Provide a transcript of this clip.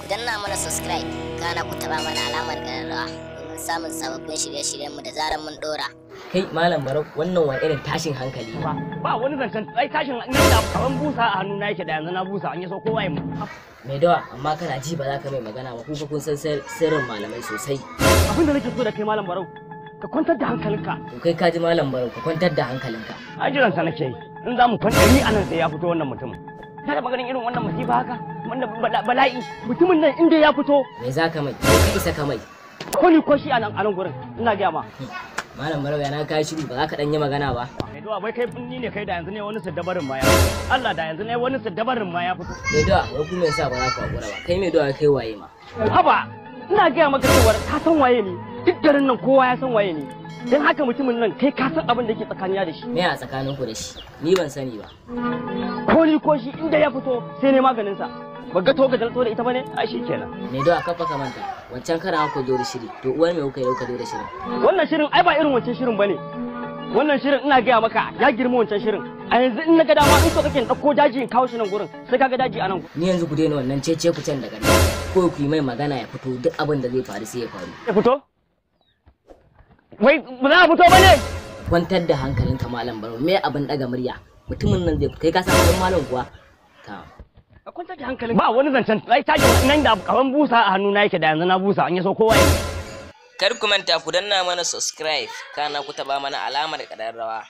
Ku danna mana subscribe, kana ku taba mana alamar ƙararrawa domin samun sababbin shirye-shiryenmu da zarar mun ɗora. Kai Malam Barau, wannan wani irin tashin hankali ne? Ba wani zancen ai tashin nan da kaman busa a hannu na yake, da yanzu na busa an yi so kowa ya mu. Mai dawa, amma kana ji ba za ka mai magana ba, ku fa kun san sirrin malamai sosai. Abin da nake so da kai Malam Barau, ka kwantar da hankalinka. To kai ka ji Malam Barau, ka kwantar da hankalinka. A jiran sa nake yi. In za mu kwanta ni anan sai ya fito wannan mutumin. Ka taɓa ganin irin wannan masifa haka? Wannan bala'i. Mutumin nan inda ya fito. Me za ka mai? Ka isa ka mai. Ko ni ko shi anan anan gurin ina gaya ma. Malam Barau, yana kai shiru ba za ka dan yi magana ba. Mai dawa, bai kai ni ne kai da yanzu ne wani siddabarin ma ya fito. Allah da yanzu ne wani siddabarin ma ya fito. Mai dawa, wai ku me yasa ba za ku hakura ba? Kai mai dawa, kai waye ma? Haba, ina gaya maka cewar ka san waye ni. Duk garin nan kowa ya san waye ni. Don haka mutumin nan kai ka san abin da yake tsakanina da shi. Me a tsakaninku da shi? Ni ban sani ba. Ko ni ko shi inda ya fito sai ne maganin sa. Ba ga to ga da ita bane? Ai shikenan. Mai dawa, kafa ka manta. Wancan karan ku zo da shiri. To uwar me kuka yi kuka zo da shirin? Wannan shirin ai ba irin wancan shirin bane. Wannan shirin ina gaya maka ya girma wancan shirin. A yanzu in na ga dama in so kake in ɗauko daji in kawo shi nan gurin sai kaga daji a nan gurin. Ni yanzu ku daina wannan cece ku can da ƙarya. Ko ku yi mai magana ya fito, duk abin da zai faru sai ya faru. Ya fito? Wai ba za a fito bane? Kwantar da hankalinka Malam Barau, me abin daga murya? Mutumin nan zai kai ka san halin malam kuwa? Ta. Ka kwantar da hankalin. Ba wani zancen ai tashin nan da kaman busa a hannu na yake, da yanzu na busa an yi so kowa ya. Kar ku manta ku danna mana subscribe, kana ku taba mana alamar ƙararrawa.